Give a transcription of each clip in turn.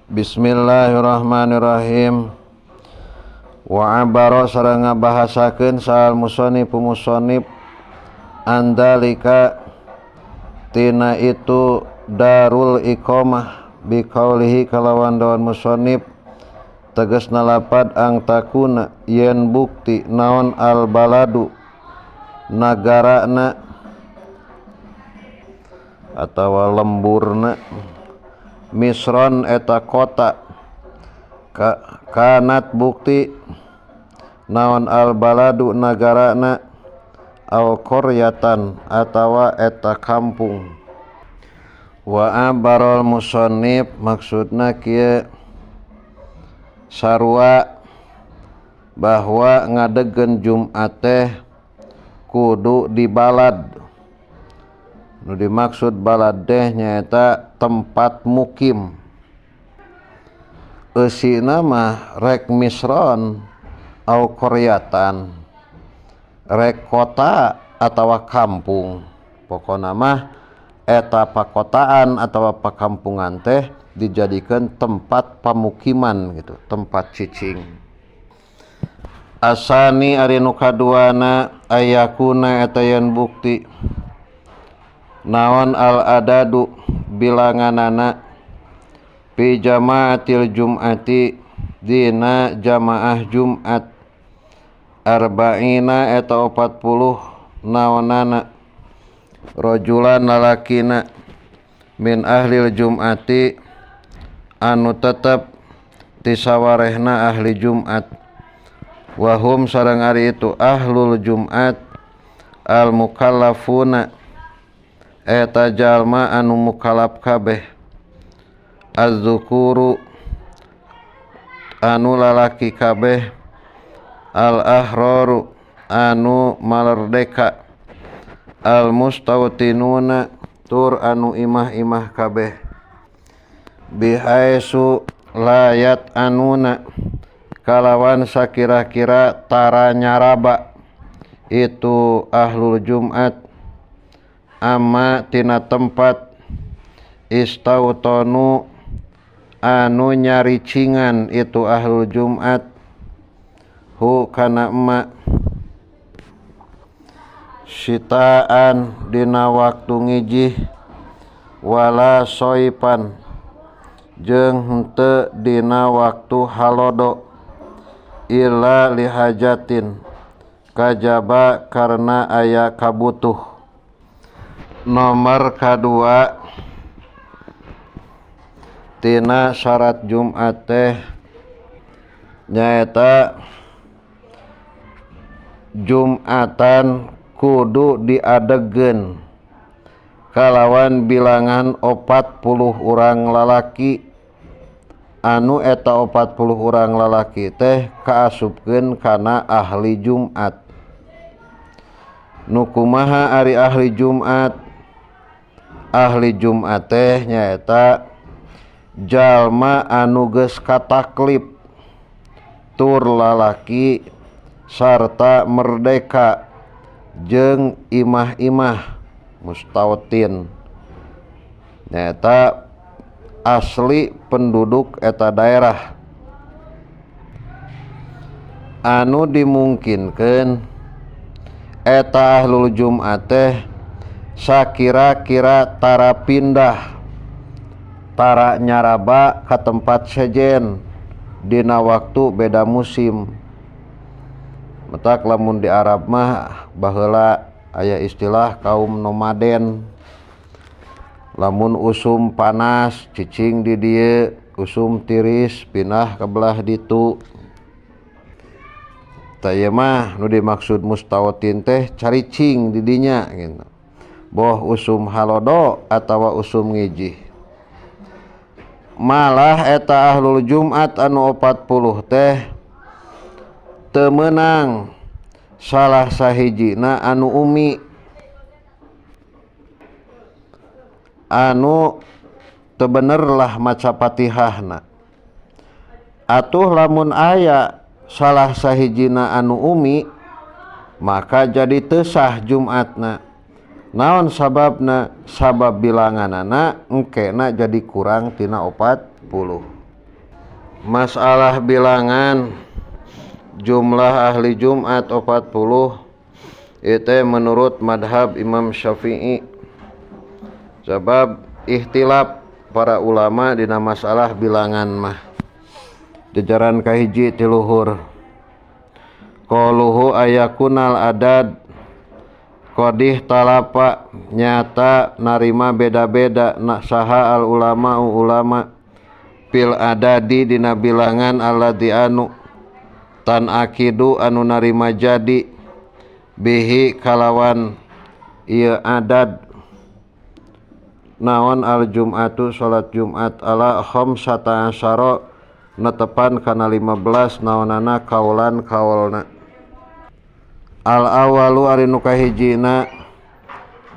Bismillahirrahmanirrahim. Wa abaro sareng ngabahasakeun sal musannif musannif andalika tina itu darul iqamah biqaulihi kalawan dawan musannif tegasna lapad ang takuna yen bukti naon al baladu nagarana atawa lemburna misron eta kota kanat bukti naon al baladu nagarana au qaryatan atawa eta kampung. Wa abarol musannif maksudna kieu sarua bahwa ngadegkeun Jumat teh kudu di balad. Nu dimaksud balad teh nyaeta tempat mukim. Eusina mah rek misron au qaryatan, rek kota atawa kampung. Pokona mah eta pakotaan atawa pakampungan teh dijadikan tempat pamukiman gitu, tempat cicing. Asani ari nu kaduana ayakuna eta yen bukti naon al adadu bilanganana fi jamaatil jum'ati dina jamaah Jumat arba'ina eta 40 naonana rajulan lalakina min ahlil jum'ati anu tetep ti sawarehna ahli Jumat wahum sareng ari itu ahlul Jumat al mukallafuna eta jalma anu mukallaf kabeh az-zukuru anu lalaki kabeh al ahraru anu malerdeka al mustautinuna tur anu imah-imah kabeh bihaisu layat anuna kalawan sakira-kira tara nyaraba itu ahlul Jumat amma tina tempat istautonu anu nyaricingan itu ahlul Jumat hu kana emma sitaan dina waktu ngijih wala soipan jeung henteu dina waktu halodo illa lihajatin kajaba karena aya kabutuh. Nomor kadua tina syarat Jumat teh nyaeta Jumatan kudu diadegkeun kalawan bilangan 40 urang lalaki anu eta 40 urang lalaki teh kaasupkeun kana ahli Jumat. Nu kumaha ari ahli Jumat? Ahli Jumat teh nyaeta jalma anu geus kataklif tur lalaki sarta merdeka jeung imah-imah mustautin nyaeta asli penduduk eta daerah anu dimungkinkeun eta ahlul Jumat teh sakira-kira tara pindah tara nyaraba ka tempat sejen dina waktu beda musim. Matak lamun di Arab mah baheula aya istilah kaum nomaden. Lamun usum panas cicing di dieu, usum tiris pindah ke belah ditu. Tah ieu mah nu dimaksud mustautin teh caricing di dinya gitu. Boh usum halodo atawa usum ngijih. Malah eta ahlul Jumat anu 40 teh teu meunang salah sahijina anu umi anu teu bener lah maca Fatihahna. Atuh lamun aya salah sahijina anu umi maka jadi teu sah Jumatna. Naon sababna? Sabab bilanganana engkena jadi kurang tina 40. Masalah bilangan jumlah ahli Jumat 40 itu menurut madhab Imam Syafi'i. Sebab ikhtilaf para ulama dina masalah bilangan mah. Jajaran kahiji ti luhur. Qaluhu ayakunal adad qadih talapa nyata narima beda-beda na saha al ulama ulama fil adadi dina bilangan alladzi anu tan akidu anu narima jadi bihi kalawan ieu adad naon al jum'atu salat Jumat ala khamsata asyara netepan kana 15 naonana kaulan kaulna. Al awalu ari nu kahijina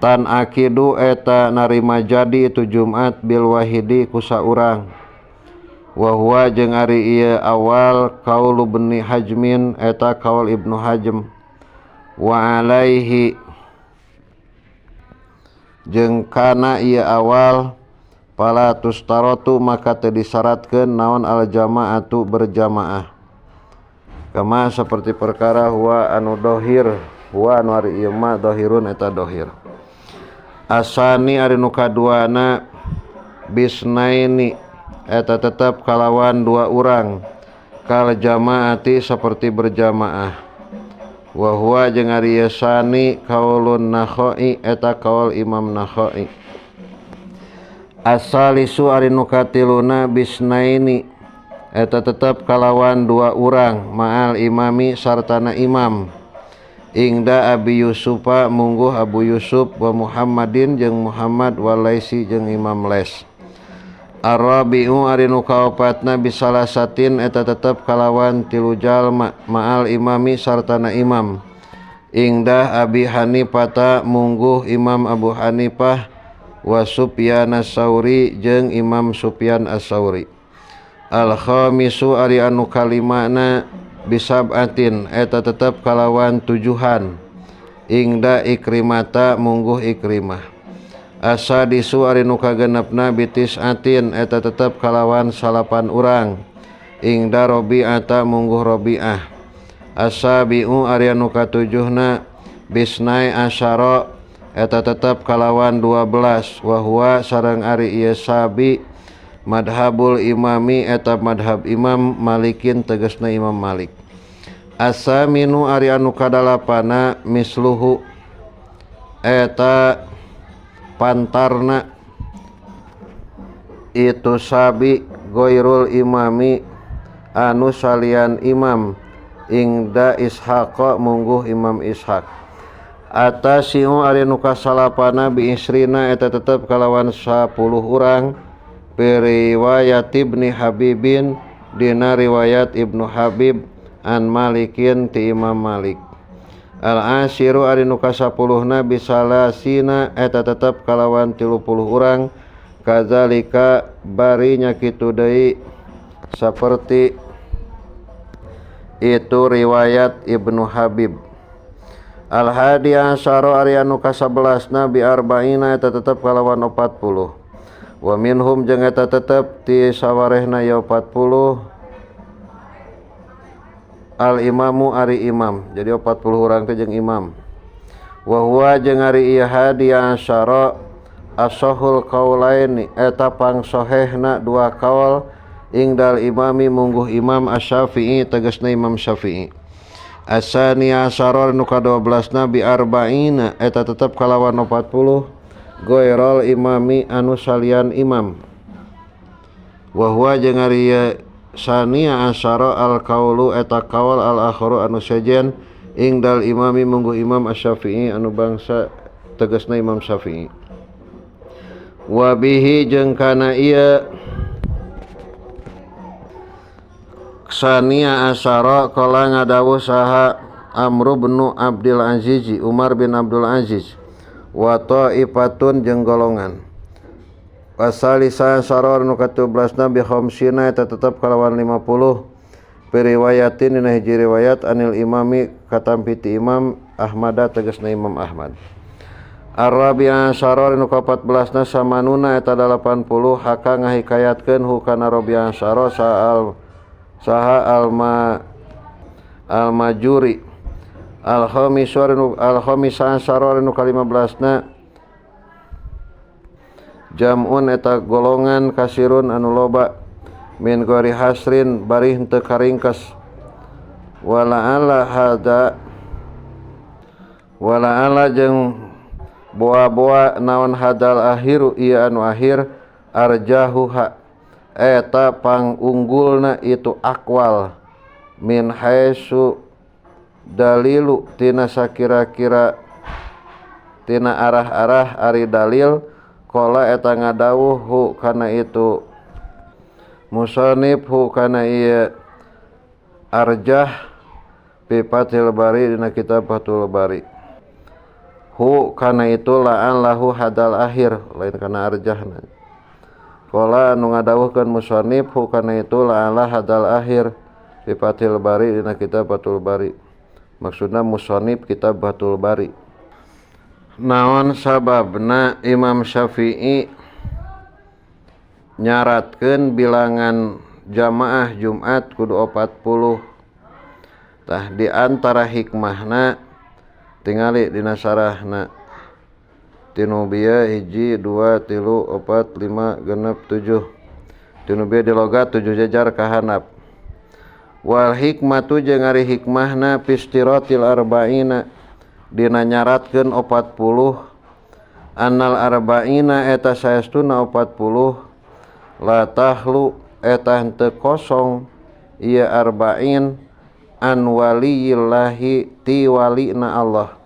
tan akidu eta narima jadi itu Jumat bil wahidi ku saurang. Wa huwa jeung ari ieu awal kaulu bni Hajmin eta kaul Ibnu Hajm. Wa alaihi jeung kana ieu awal fala tustarotu maka teu disyaratkeun naon al jamaatu berjamaah. Kama seperti perkara huwa anu dohir, huwa anu ari ieu mah dohirun eta dohir. Asani ari nu kaduana bisnaini eta tetep kalawan dua urang kal jamaati seperti berjamaah. Wa huwa jeung ari ieu sani kaulun Nakhai eta kaul Imam Nakhai. Asalisu ari nu katiluna bisnaini eta tetep kalawan dua urang ma'al imami sartana imam. Ingda Abi Yusufa mungguh Abu Yusuf wa Muhammadin jeung Muhammad walaisi jeung Imam Les. Ar-rabi'u ari nu kaopatna bisalasatin eta tetep kalawan tilu jalma ma'al imami sartana imam. Ingdah Abi Hanifata mungguh Imam Abu Hanifah wa Sufyan as-Sauri jeung Imam Sufyan as-Sauri. Al-khamisu ari anu kalimana bisab'atin eta tetep kalawan tujuhan. Ingda Ikrimata mungguh Ikrimah. Asadisu ari nu kagenepna bitis'atin eta tetep kalawan salapan urang. Ingda Robi'ata mungguh Robi'ah. Asabi'u ari anu katujuhna bisnai asyara eta tetep kalawan 12. Wa huwa sareng ari ieu sabi madhabul imami eta madhab Imam Malikin tegasna Imam Malik. Asaminu ari anu kadalapana misluhu eta pantarna itu sabi goirul imami anu salian imam ingda Ishaqa mungguh Imam Ishaq. Atasiu ari nu kasalapana bi isrina eta tetep kalawan 10 urang riwayat Ibni Habibin dina riwayat Ibnu Habib an Malikin ti Imam Malik. Al asiru ari nu kasapuluhna bisalasina eta tetep kalawan 30 urang kazalika bari nya kitu deui saperti itu riwayat Ibnu Habib. Al hadi asyara ari anu kasabelasna bi arba'ina eta tetep kalawan 40. Wa minhum jeung eta tetep ti sawarehna ya 40 al imamu ari imam. Jadi 40 urang teh jeung imam. Wa huwa jeung ari ieu hadi asyara asahul qaulaini eta pangsohehna dua kaul ingdal imami mungguh Imam Asy-Syafi'i tegasna Imam Syafi'i. Asani asyara nu ka-12na bi arba'ina eta tetep kalawan 40 goirol imami anu salian imam. Wa huwa jeung ari sania asyara al kaulu eta kaul al akharu anu sejen ingdal imami mungguh Imam Asy-Syafi'i anu bangsa tegasna Imam Syafi'i. Wa bihi jeung kana ieu sania asyara kala ngadawuh saha Amr bin Abdul Aziz Umar bin Abdul Aziz wa ta'ifatun jeung golongan. Wasalisa saror nu katubelasna bi khamsina eta tetep kalawan 50 periwayatin dina hiji riwayat anil imami katampi ti Imam Ahmad tegasna Imam Ahmad. Ar-rabi'a saror nu ka-14na samanuna eta 80 haka ngahikayatkeun hukana rabi'a saror sa'al Saha alma almajuri al-khamisu al-khamisa asyara nu ka-15na jam'un eta golongan kasirun anu loba min gori hasrin bari henteu karingkes wala ala hada wala ala jeung boa-boa naon hadal akhiru ieu anu akhir arjahuha eta pangunggulna itu akwal min haitsu dalilu tina sakira-kira tina arah-arah ari dalil qala eta ngadawuh hu kana itu musannif hu kana ieu arjah fi Fathil Bari dina kitab Fathul Bari hu kana itu la'an lahu hadal akhir lain kana arjahna qala anu ngadawuhkeun musannif hu kana itu la'an hadal akhir fi Fathil Bari dina kitab Fathul Bari maksudna musannif kitab Fathul Bari. Naon sababna Imam Syafi'i nyaratkeun bilangan jamaah Jumat kudu 40? Tah di antara hikmahna tingali dina sarahna tinu bieu 1 2 3 4 5 6 7 tinu bieu dilogat 7 jajar ka handap. Wal hikmatu jeung ari hikmahna fistiratil arba'ina dina nyaratkeun 40 annal arba'ina eta saestuna 40 la tahlu eta henteu kosong ieu arba'in an waliyillahi ti walina Allah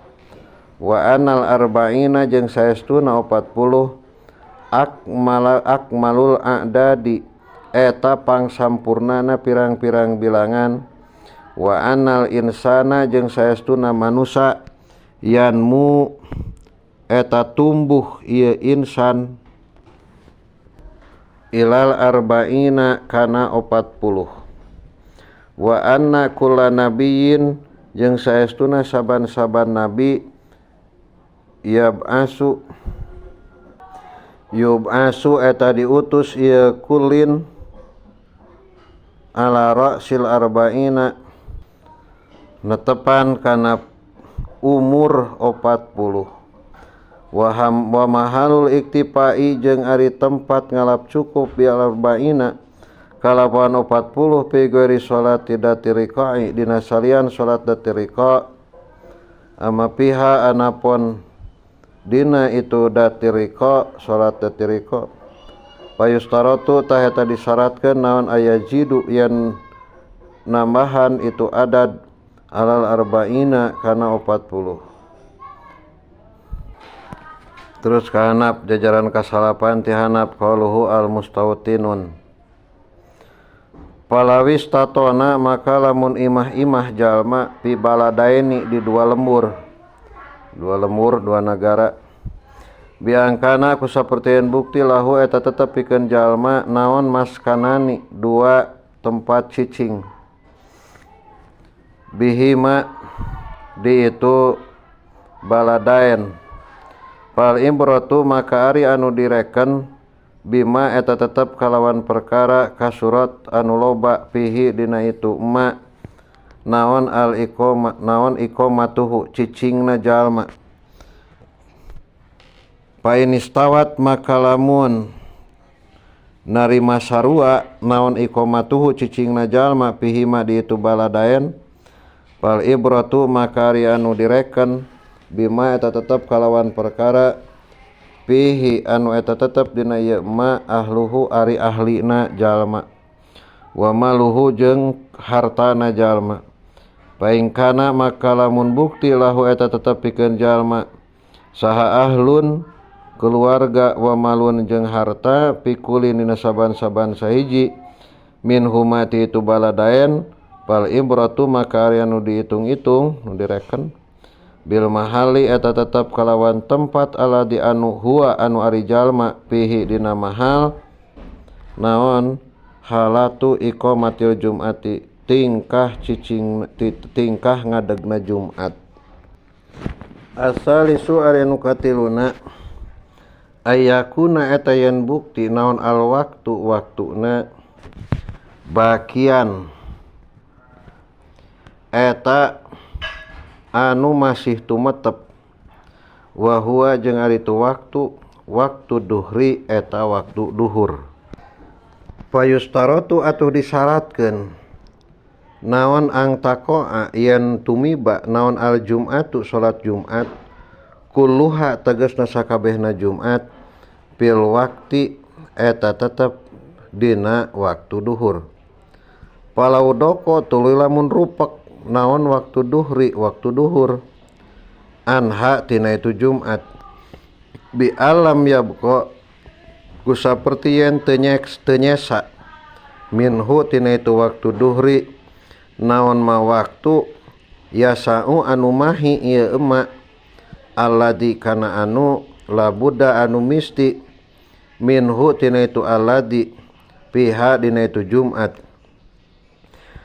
wa annal arba'ina jeung saestuna 40 akmala akmalul a'dadi eta pangsampurnana pirang-pirang bilangan wa annal insana jeung saestuna manusa yanmu eta tumbuh ieu insan ilal arba'ina kana 40 wa anna kulla nabiyyin jeung saestuna saban-saban nabi yab'asu yub'asu eta diutus ieu kulin ala ra'sil arba'ina netepan kana umur 40 wa mahalul iktifai jeung ari tempat ngalap cukup bi arba'ina kalawan 40 fi ghairi sholati dati riqa'i dina salian salat dati riqa' ama piha anapun dina itu dati riqa' salat dati riqa' payustaratu tah eta disyaratkeun naon aya jidu yen nambahan itu adad alal arba'ina kana 40. Terus kahanap jajaran kasalapan tihanap qauluhu al mustautinun palawis tatona maka lamun imah-imah jalma pi baladaini di dua lembur dua negara biangkana ku sapertieun bukti lahu eta tetep pikeun jalma naon maskanani dua tempat cicing bihima di itu baladain fal ibratu maka ari anu direken bima eta tetep kalawan perkara kasurat anu loba fihi dina itu ma naon al iqoma naon iqomatuhu cicingna jalma painistawat maka lamun narima sarua naon iqomatuhu cicingna jalma fihi ma di itu baladaen fal ibratu maka ari anu direken bima eta tetep kalawan perkara fihi anu eta tetep dina ieu ma ahluhu ari ahlina jalma wa maluhu jeung hartana jalma paingkana maka lamun bukti lahu eta tetep pikeun jalma saha ahlun keluarga wa malun jeung harta pikulin dina saban-saban sahiji min humati itu baladaen fal ibratu maka ari anu diitung-itung nu direken bil mahali eta tetep kalawan tempat aladi anu huwa anu ari jalma fihi dina mahal naon halatu iqamatil jum'ati tingkah cicing tingkah ngadegna Jumat. Asalisu ari nu katiluna ayakuna eta yen bukti naon al waktu waktuna bakian eta anu masih tumetep wa huwa jeung ari tu waktu waktu duhri eta waktu duhur. Fayustaratu atuh disyaratkeun naon ang taqoa yen tumiba naon al jum'atu salat Jumat kulluha tegasna sakabehna Jumat fil waqti eta tetep dina waktu duhur. Palau doko tuluy lamun rupek naon waktu duhri waktu duhur anha tina itu Jumat bi alam yabqa ku saperti yen teu nyesa minhu tina itu waktu duhri naon ma waktu yasa'u anu mahi ieu ema alladzi kana anu labuda anu misti minhu tina itu alladzi piha dina itu Jumat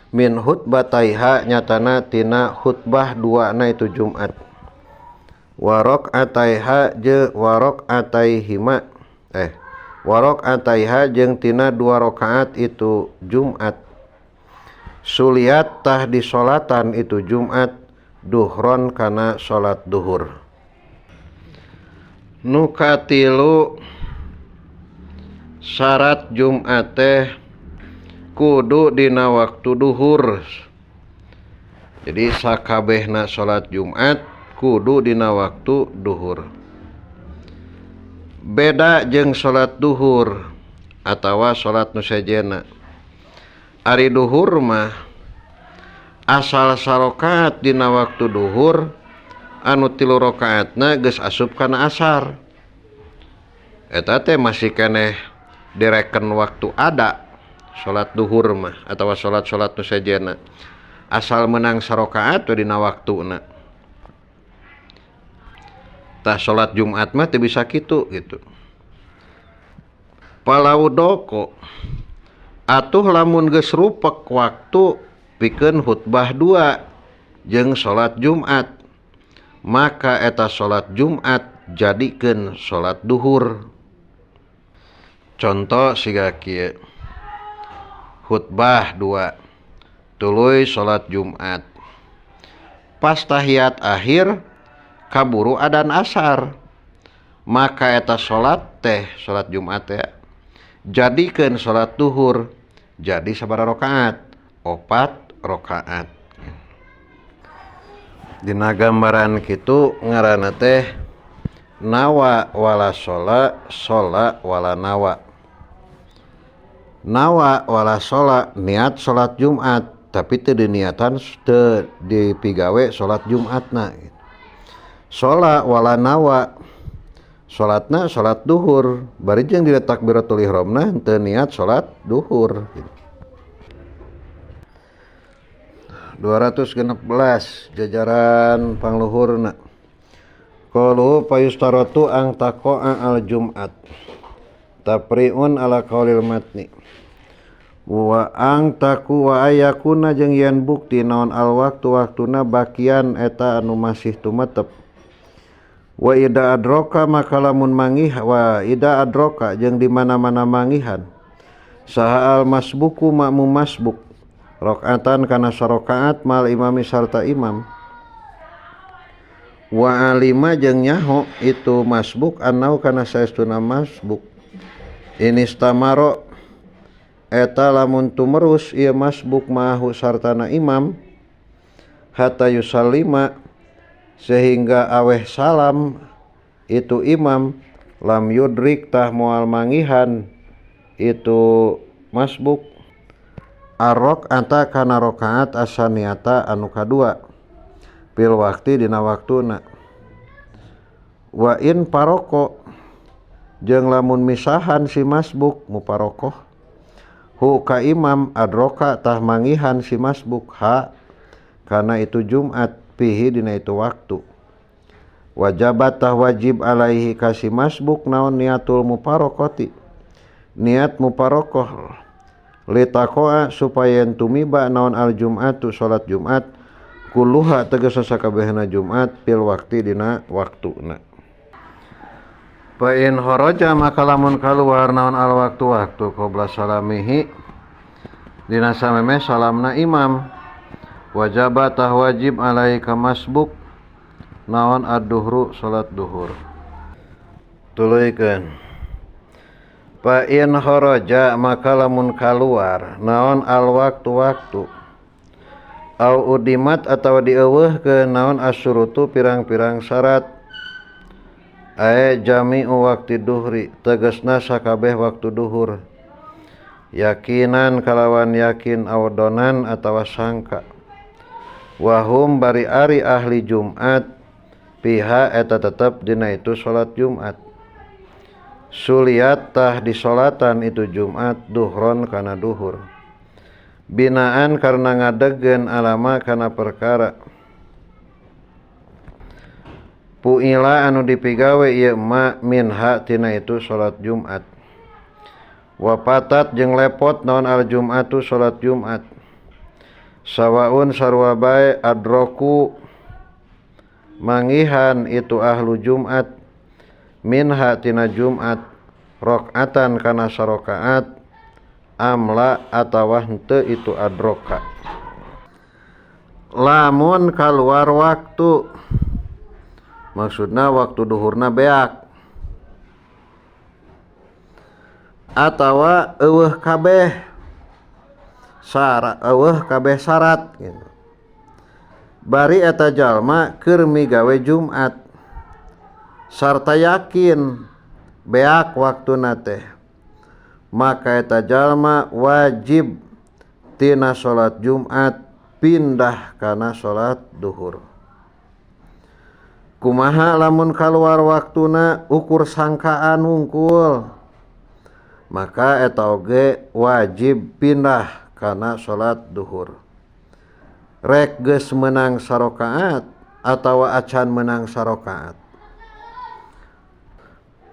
min khutbataiha nyatana tina khutbah duana itu Jumat warok ataiha je warok ataihima warok ataiha jeung tina dua rakaat itu Jumat suliat tah disolatan itu Jumat duhron kana salat duhur. Nu katilu syarat Jumat teh kudu dina waktu duhur. Jadi sakabehna salat Jumat kudu dina waktu duhur. Beda jeung salat duhur atawa salat nu sejenna. Ari duhur mah asal sarokaat dina waktu duhur anu 3 rakaatna geus asup kana asar. Eta teh masih keneh direken waktu ada salat duhur mah atawa salat-salat nu sejenna. Asal menang sarokaat we dina waktuna. Tah salat Jumat mah teu bisa kitu gitu. Palau doko atuh lamun geus rupek waktu pikeun khutbah dua jeung salat Jumat, maka eta salat Jumat jadikeun salat duhur. Contoh siga kieu, khutbah dua tuluy salat Jumat, pas tahiyat akhir kaburu adan asar, maka eta salat teh salat Jumat teh jadikeun salat duhur jadi sabaraha rakaat? 4 rakaat. Dina gambaran kitu ngaranna teh nawa wala shola, shola wala nawa. Nawa wala shola, niat salat Jumat tapi teu diniatan teu dipigawe salat Jumatna. Shola wala nawa, salatna salat duhur bari jeung dina takbiratul ihramna teu niat salat duhur. 216 jajaran pangluhurna. Qalu payustaratu ang taqa'a al Jumat tapriun ala qaulil matni wa ang taku wa ayakuna jeung yen bukti naon al waktu waktuna bakian eta anu masih tumetep wa ida adroka maka lamun mangih wa ida adroka jeung di mana-mana mangihan saha al masbuku makmum masbuk rakaatan kana sarakaat mal imami sarta imam wa alima jeung nyaho itu masbuk annau kana saestuna masbuk inistamaro eta lamun tumerus ieu masbuk mahu sartana imam hatta yusallima sehingga aweh salam itu imam lam yudrik tah moal mangihan itu masbuk arok anta kana rakaat asaniata anu kadua fil wakti dina waktuna wa in paroko jeung lamun misahan si masbuk muparokoh hu ka imam adroka tah mangihan si masbuk ha kana itu Jumat pihi dina itu waktu wajabat tah wajib alaihi ka si masbuk naon niatul muparokoti niat muparokoh litakoa supaya tumiba naon al Jum'atu salat Jumat kulluha tegas sakabehna Jumat fil wakti dina waktuna. Fa in kharaja maka lamun kaluar naon al waktu waktu qabla salamihi dina sameme salamna imam Wajaba tah wajib alaihi ka masbuk naon ad-duhru salat duhur. Tuluykeun. Fa in kharaja maka lamun kaluar naon al waktu waktu au udimat atawa dieuweuhkeun naon asyurutu pirang-pirang syarat ae jami'u waqti duhri tegasna sakabeh waktu duhur yakinan kalawan yakin au donan atawa sangka wahum bari ari ahli Jumat piha eta tetep dina itu salat Jumat suliat tah disolatan itu Jumat duhron kana duhur binaan karena ngadegkeun alama kana perkara puila anu dipigawe ieu ma minha tina itu salat Jumat wapatat jeung lepot naon al Jumatu salat Jumat sawaun sarua bae adroku mangihan itu ahlu Jumat minha tina Jumat rakaatan kana sarakaat amla atawa henteu itu adroka. Lamun kaluar waktu maksudna waktu duhurna beak atawa eueuh kabeh syarat eueuh kabeh syarat gitu. Bari eta jalma keur migawe Jumat sarta yakin beak waktuna teh maka eta jalma wajib tina salat Jumat pindah kana salat duhur. Kumaha lamun kaluar waktuna ukur sangkaan wungkul maka eta oge wajib pindah kana salat duhur. Rek geus meunang sarakaat atawa acan meunang sarakaat.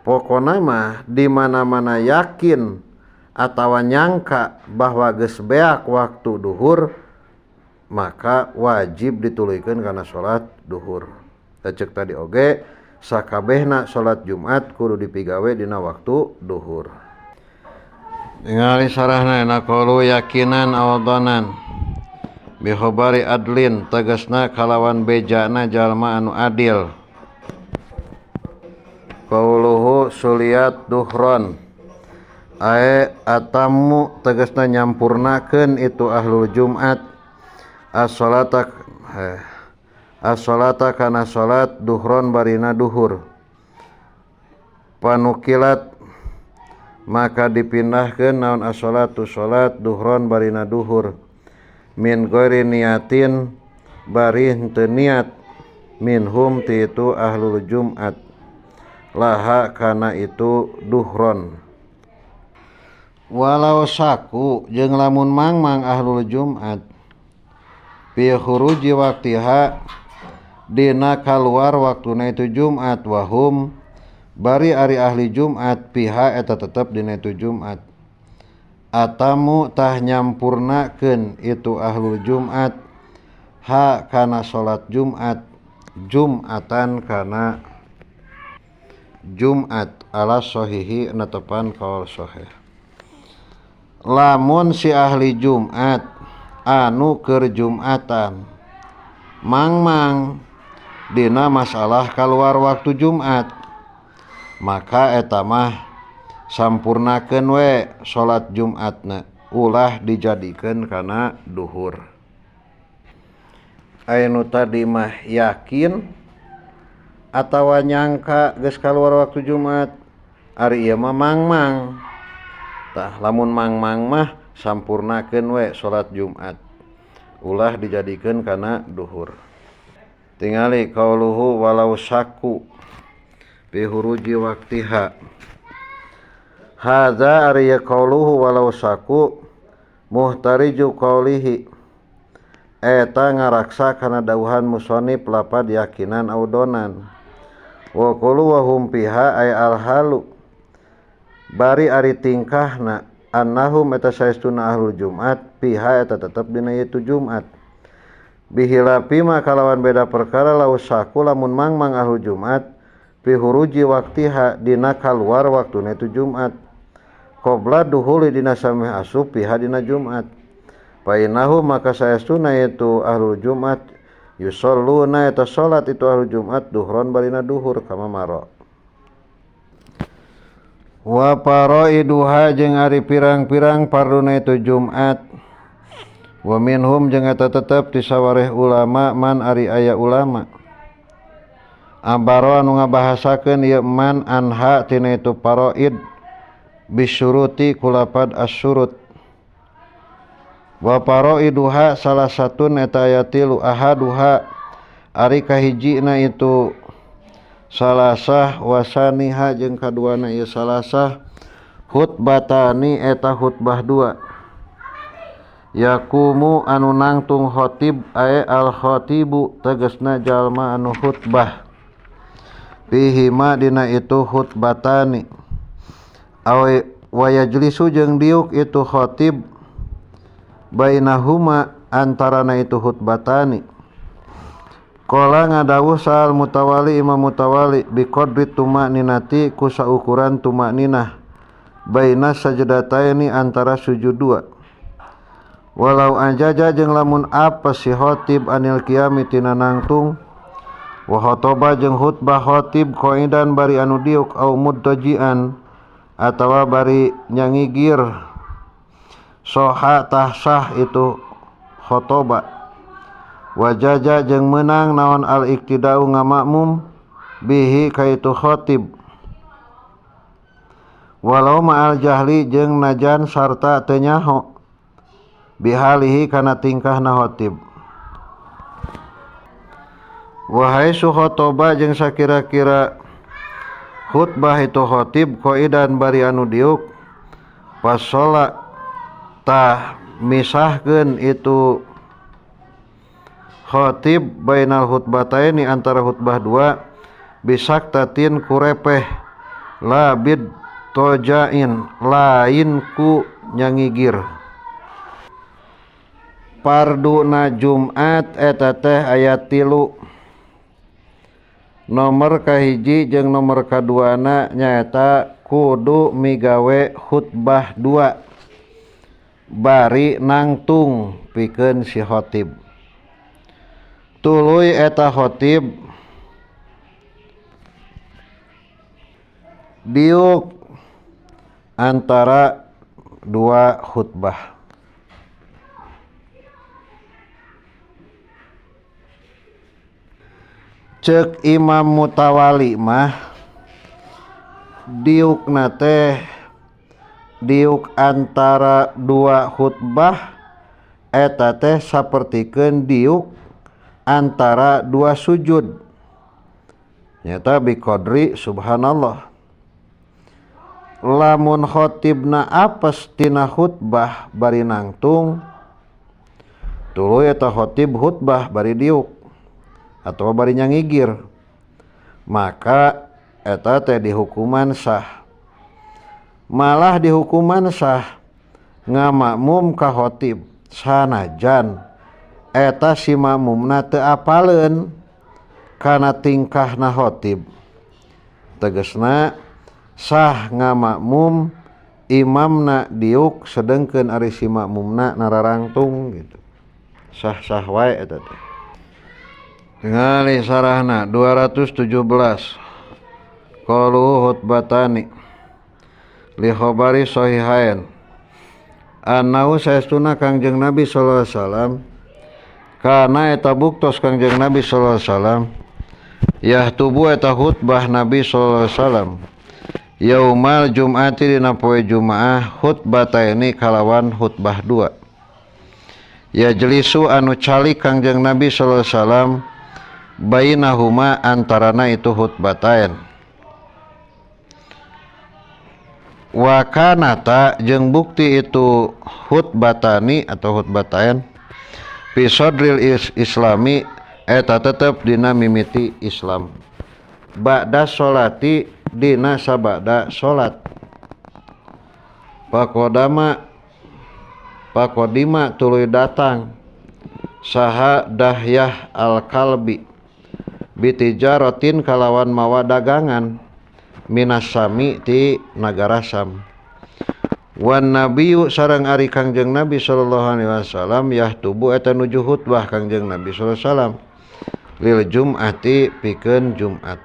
Pokona mah di mana-mana yakin atawa nyangka bahwa geus beak waktu duhur maka wajib dituluykeun kana salat duhur. Cek tadi oge sakabehna salat Jumat kudu dipigawe dina waktu duhur. Ningali sarahna naqulu yakinan aw dhanan bi khabari adlin tegasna kalawan bejana jalma anu adil. Qauluhu suliat duhron ae atamu tegasna nyampurnakeun itu ahlul Jumat as-salata as-salata kana salat duhron barina duhur panukilat maka dipindahkeun naon as-salatu salat duhron barina duhur min ghairi niatin bari henteu niat minhum ti itu ahlul Jumat laha kana itu duhron. Walau saku jeung lamun mangmang ahlul Jumat fi khuruji waqtiha dina kaluar waktuna itu Jumat wahum bari ari ahli Jumat piha eta tetep dina itu Jumat atamu tah nyampurnakeun itu ahlul Jumat ha kana salat Jumat Jumatan kana Jumat ala sahihi netepan kaul sahih. Lamun si ahli Jumat anu keur Jumatan mangmang dina masalah kaluar waktu Jumat maka eta mah sampurnakeun we salat Jumatna ulah dijadikeun kana duhur. Aya nu tadi mah yakin atawa nyangka geus kaluar waktu Jumat ari ieu mah mangmang. Tah lamun mangmang mah sampurnakeun we salat Jumat ulah dijadikeun kana duhur. Tingali qauluhu walau saku bi huruji waqtiha hadza ari qauluhu walau saku muhtariju qaulihi eta ngaraksa kana dauhan musonif lapad yakinan audonan wa qulu wa hum fiha ay alhalu bari ari tingkahna annahum eta saestuna ahlul Jumat piha eta tetep dina ieu Jumat bihilafi ma kalawan beda perkara lausaku lamun mangmang ahlul Jumat fi huruji waqtiha dina kaluar waktuna itu Jumat qabla duhuli dina sameh asup piha dina Jumat Painahu maka saestuna itu ahlul Jumat yusholluna eta salat itu ahlul Jumat duhron barina duhur kama maro. Wa faraiduha jeung ari pirang-pirang farduna itu Jumat. Wa minhum jeung eta tetep ti sawareh ulama man ari aya ulama. Abaro anu ngabahasakeun ieu man anha tina itu faraid bisyuruti kulapad asyurut. Wa faraiduha salah satun eta aya tilu ahaduha ari kahijina itu salasah wasaniha jeung kaduana ieu salasah khutbatani eta khutbah dua yakumu anu nangtung khotib ae al khatibu tegasna jalma anu khutbah fihima dina itu khutbatani aw wa yajlisu jeung diuk itu khotib bainahuma antarana itu khutbatani. Qala ngadawuh sal mutawali imam mutawali biqadri tuma'ninati ku saukuran tuma'ninah baina sajdataini antara sujud dua. Walau anjaja jeung lamun apes si khotib anil qiyami tina nangtung wa khotoba jeung khutbah khotib qaidan bari anu diuk au mudtajian atawa bari nyangigir soha tahsah itu khotoba. Wajaja jeung meunang naon al iktidau ngamakmum bihi kaitu khotib walau ma'al jahli jeung najan sarta teu nyaho bihalihi kana tingkahna khotib. Wahai su khotoba jeung sakira-kira khutbah itu khotib qaidan bari anu diuk pasola tah misahkeun itu khotib bainal khutbataini antara khutbah dua bisaktatin kurepeh labid tojain lain ku nyangigir. Parduna Jumat eta teh aya 3 nomor kahiji jeung nomor kaduana nyaeta kudu migawe khutbah dua bari nangtung pikeun si khotib. Tuluy eta khotib diuk antara dua khutbah. Cek Imam Mutawali mah diukna teh diuk antara dua khutbah eta teh sapertikeun diuk antara dua sujud nyata biqadri subhanallah. Lamun khotibna apes tina khutbah bari nangtung tuluy eta khotib khutbah bari diuk atau bari nyangigir maka eta teh dihukuman sah. Malah dihukuman sah ngamakmum ka khotib sanajan eta si makmumna teu apaleun kana tingkahna khotib. Tegasna sah ngamakmum imamna diuk sedengkeun ari si makmumna nararangtung gitu. Sah-sah wae eta teh. Ngali sarahna 217 qalu khutbatani li khabari sahihain annahu saestuna Kangjeng Nabi sallallahu alaihi wasallam kana eta buktos Kangjeng Nabi sallallahu alaihi wasallam yahtubu eta khutbah Nabi sallallahu alaihi wasallam yaumal jum'ati dina poe Jumaah khutbataini kalawan khutbah dua yajlisu anu calik Kangjeng Nabi sallallahu alaihi wasallam bainahuma antarana itu khutbatain. Wa kanata jeung bukti itu khutbatani atau khutbatain fi sadril islami eta tetep dina mimiti Islam ba'da sholati dina sabada salat pakodama pakodima tuluy datang saha Dahyah al-Kalbi bitijaratin kalawan mawa dagangan minasami ti nagara Sam. Wan nabiyyu sareng ari Kangjeng Nabi sallallahu alaihi wasallam yahtubu eta nuju khutbah Kangjeng Nabi sallallahu alaihi wasallam lil jum'ati pikeun Jumat.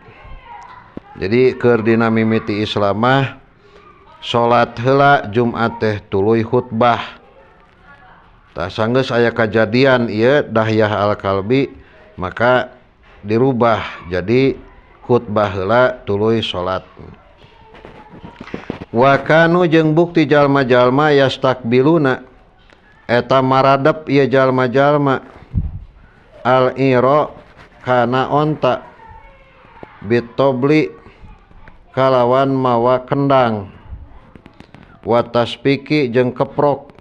Jadi keur dina mimiti Islam mah salat heula Jumat teh tuluy khutbah. Tah sanggeus aya kajadian ieu Dahyah al-Kalbi maka dirubah jadi khutbah heula tuluy salat. Wa kanu jeung bukti jalma-jalma yastakbiluna eta maradep ieu jalma-jalma al-ira kana onta bitobli kalawan mawa kendang wa tasbiki jeung keprok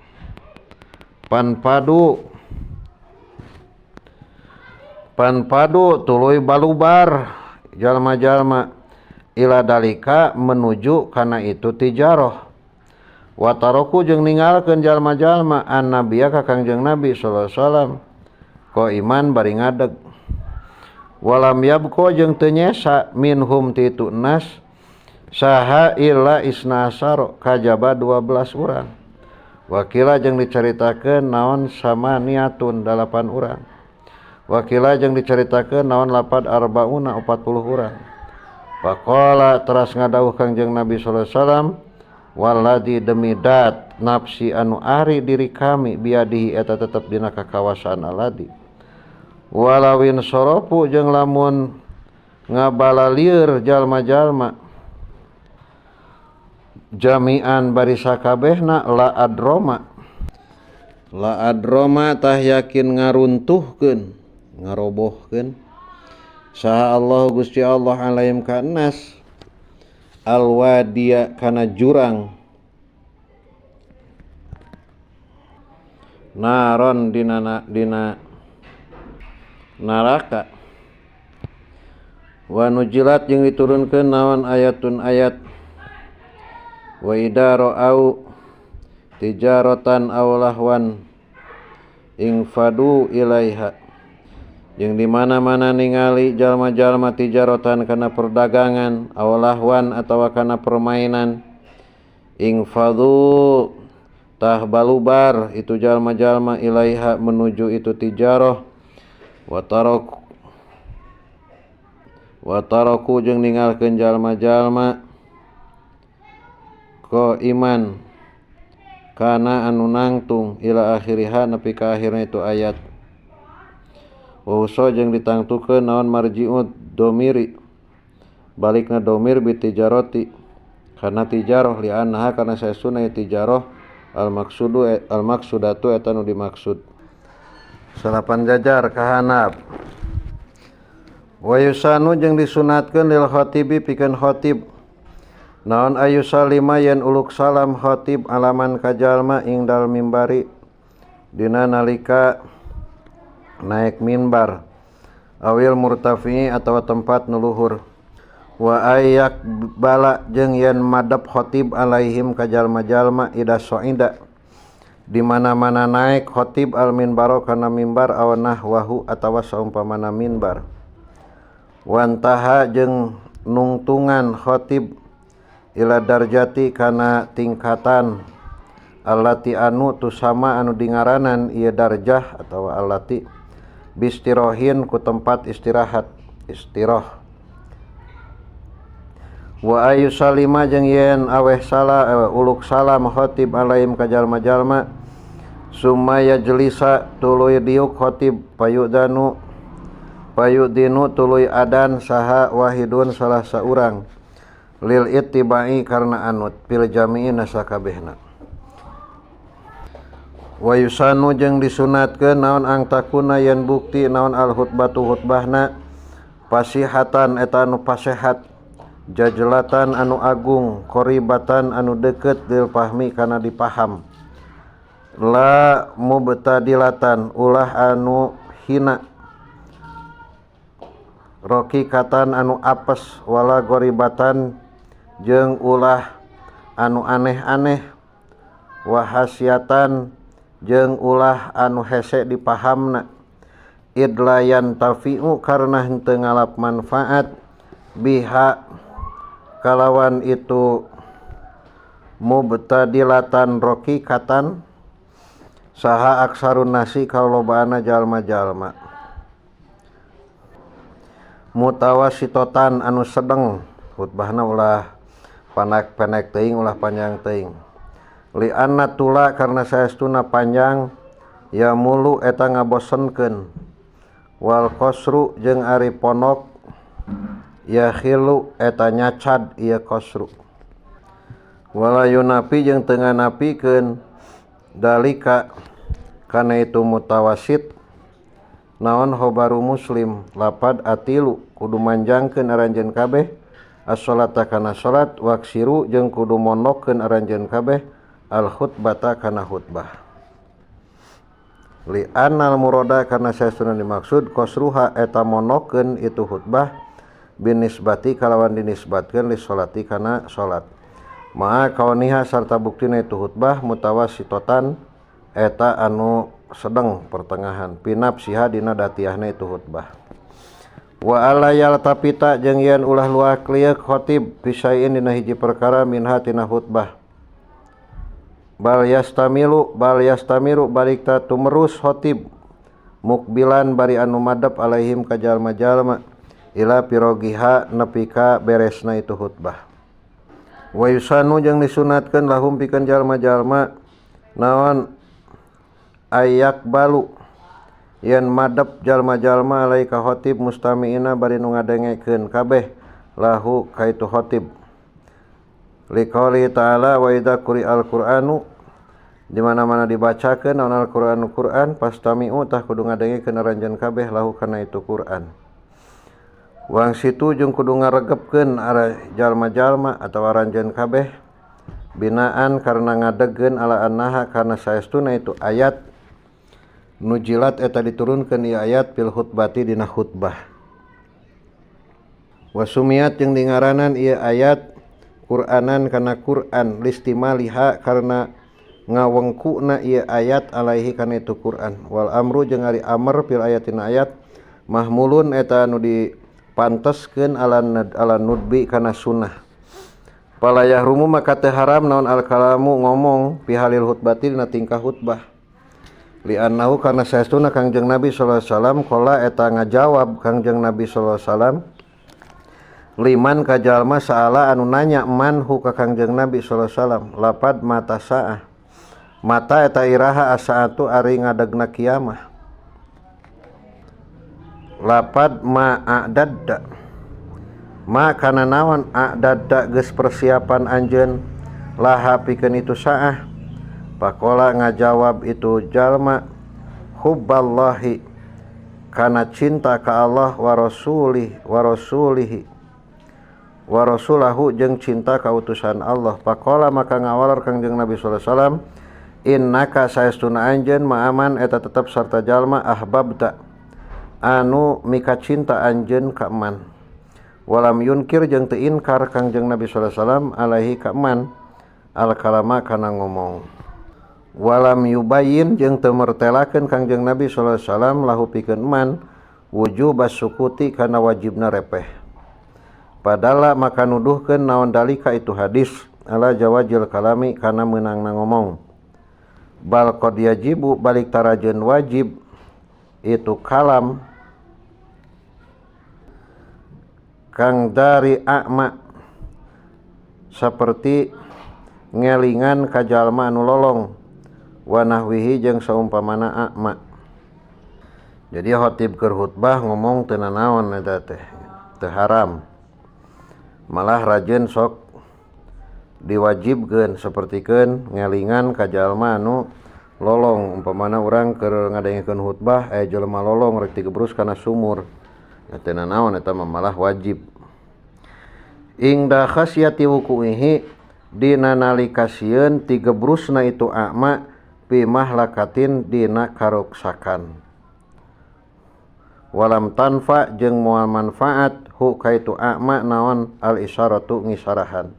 panpadu panpadu tuluy balubar jalma-jalma ila dalika menuju kana itu tijaroh wa taroku jeung ninggalkeun jalma-jalma annabiya ka Kangjeng Nabi sallallahu alaihi wasallam ko iman bari ngadeg walam yabqa jeung teu nyesa minhum ti itu nas saha illa isna asaro kajaba 12 urang wakila jeung dicaritakeun naon samaniatun 8 urang wakila jeung dicaritakeun naon lapad arbauna 40 urang. Faqala teras ngadawuh Kangjeng Nabi sallallahu alaihi wasallam walladzi demi dat nafsi anu ari diri kami biadihi eta tetep dina kakawasaan aladi walawin soropu jeung lamun ngabalalieur jalma-jalma jami'an bari sakabehna la adroma tah yakin ngaruntuhkeun ngarobohkeun saha Allah Gusti Allah alaihim ka nas alwadiya kana jurang naron dina neraka wa nujilat jeung diturunkeun naon ayatun ayat wa idza ra'au tijaratan aw lahwan ingfadu ilaiha jeung di mana-mana ningali jalma-jalma tijarotan kana perdagangan aw lahwan atawa kana permainan ingfadu tah balubar itu jalma-jalma ilaiha menuju itu tijaroh wa taraku jeung ninggalkeun jalma-jalma ko iman kana anu nangtung ila akhiriha nepi ka akhirna itu ayat. Wa uso jeung ditangtukeun naon marji'ud domiri balikna domir bi tijaroti kana tijaroh li annaha kana saestuna tijaroh al maksudu al maksudatu eta nu dimaksud. Salapan jajar kahanap wa yusanu jeung disunatkeun lil khatibi pikeun khatib naon ayusalima yen uluk salam khatib alaman ka jalma ing dal mimbari dina nalika naik minbar awil murtafi atawa tempat nu luhur wa ayak bala jeung yen madep khatib alaihim ka jalma-jalma ida soida di mana-mana naik khatib al minbaro kana mimbar aw nahwahu atawa saumpamana minbar wantaha jeung nungtungan khatib ila darjati kana tingkatan allati anu tusama anu dingaranan ieu darjah atawa allati bistirohin ku tempat istirahat istiroh wa ayusalima jeung yen aweh sala uluk salam khatib alaihim ka jalma-jalma summa yajlisa tuluy diuk khatib payudinu tuluy adan saha wahidun salah saurang lil ittibai karena anut fil jami'i nasakabehna wa yusanu jeung disunatkeun naon angtakuna yen bukti naon al khutbatu khutbahna pasihatan eta anu pasehat jajlatan anu agung koribatan anu deukeut lil fahmi kana dipaham la mubtadilatan ulah anu hina rokikatan anu apes wala goribatan jeung ulah anu aneh-aneh wahasiatan jeung ulah anu hese dipahamna idlayan tafi'u karena henteu ngalap manfaat biha kalawan itu Mubtadilatan roqiqatan saha aksarun nasi kalobaana jalma-jalma mutawasitotan anu sedeng khutbahna ulah panak pendek teuing ulah panjang teuing li anna tula karna saestuna panjang ya mulu eta ngabosenkeun wal qasru jeung ari ponok ya khilu eta nyacad ieu qasru wala yunapi jeung teu nganapikeun dalika kana itu mutawasit naon khobaru muslim lapad atilu kudu manjangkeun aranjeun kabeh as-salata kana salat waksiru jeung kudu mondokkeun aranjeun kabeh al khutbata kana khutbah li annal murada kana saestuna dimaksud qasruha eta mondokkeun itu khutbah binisbati kalawan dinisbatkeun li salati kana salat maa kauniha sarta buktina itu khutbah mutawasitotan eta anu sedeng pertengahan pinapsiha dina datiahna itu khutbah wa alayal tapita jeung yen ulah luak lieuk khatib pisain dina hiji perkara minha tina khutbah bal yastamilu balikta tumerus khatib mukbilan bari anu madep alaihim ka jalma-jalma ila pirogiha nepi ka beresna itu khutbah wa yusanu jeung disunatkeun lahum pikeun jalma-jalma naon ayak balu yen madep jalma-jalma alai ka khatib mustamiina bari nu ngadengekeun kabeh lahu ka itu khatib liqauli ta'ala wa idza quri'al qur'anu di mana-mana dibacakeun naon al-Qur'anu Qur'an pastami'u tah kudu ngadengekeun aranjeun kabeh lahu kana itu Qur'an wang situ jeung kudu ngaregepkeun jalma-jalma atawa aranjeun kabeh binaan karena ngadegkeun ala annaha kana saestuna itu ayat nujilat eta diturunkeun ieu ayat fil khutbati dina khutbah wasumiat jeung dingaranan ieu ayat Qur'anan kana Qur'an listimaliha karena ngawengkuna ieu ayat alaihi kana itu Qur'an wal amru jeung ari amr fil ayatina ayat mahmulun eta anu dipanteskeun ala nudbi kana sunnah fala yahrumu maka teu haram naon al kalamu ngomong fi halil khutbati dina tingkah khutbah li annahu karna saestuna Kangjeng Nabi sallallahu alaihi wasallam qala eta ngajawab Kangjeng Nabi sallallahu alaihi wasallam liman ka jalma saala anu nanya manhu ka Kangjeng Nabi sallallahu alaihi wasallam lapad mata saah mata eta iraha asaatu ari ngadegna kiamah lapad ma a'dadda ma kana naon a'dadda geus persiapan anjeun laha pikeun itu saah pakola ngajawab itu jalma hubballahi kana cinta ka Allah wa rasulih wa rasulihi wa rasulahu jeung cinta ka utusan Allah pakola maka ngawaler Kangjeng Nabi sallallahu alaihi wasallam innaka saestuna anjeun ma'aman eta tetep sarta jalma ahbabta anu mika cinta anjeun ka man walam yunkir jeung teu inkar Kangjeng Nabi sallallahu alaihi wasallam alaihi ka man al kalama kana ngomong walam yubayyin jeung teu mertelakeun Kangjeng Nabi sallallahu alaihi wasallam lahu pikeun man wujubas sukuti kana wajibna repeh padala maka nuduhkeun naon dalika itu hadis ala jawajil kalami kana meunangna ngomong bal qad yajibu balik tarajeun wajib itu kalam kang dari akma seperti ngelingan ka jalma anu lolong wa nahwihi jeung saumpamana akma. Jadi khotib keur khutbah ngomong teu nanaon eta teh teu haram, malah rajin sok diwajibkeun sapertikeun ngelingan ka jalma anu lolong. Umpamana urang keur ngadengekeun khutbah aya jelema lolong rek digebrus kana sumur, teu nanaon eta mah malah wajib. Ingda khasyati wukuihi dina nalika sieun tigebrusna itu akma fi mahlakatin dina karuksakan walam tanfa jeung moal manfaat hu kaitu akma naon al isyaratu ngisarahan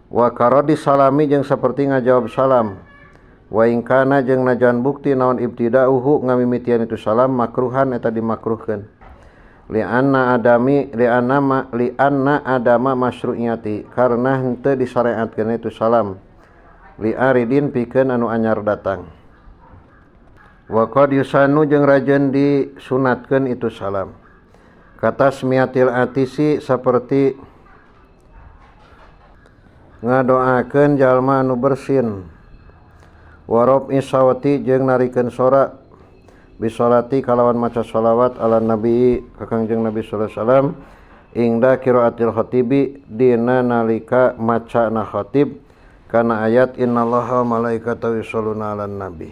wa karadi salami jeung saperti ngajawab salam wa in kana jeung najan bukti naon ibtida'uhu ngamimitian itu salam makruhan eta dimakruhkeun Li'anna adami li'anna ma li'anna adama masyru'iyati, karena henteu disareatkeun itu salam li'aridin pikeun anu anyar datang. Wa qad yusanu, jeung rajeun disunatkeun itu salam, katasmiyatil atisi, saperti ngadoakeun jalma anu bersin, wa raf'i sawti, jeung narikeun sora, bisolati, kalawan maca sholawat, ala nabi, ka Kangjeng Nabi sallallahu alaihi wasallam, ingda qiraatil khatibi, dina nalika macana khatib kana ayat innallaha wa malaikatahu yusholluna 'alan nabi.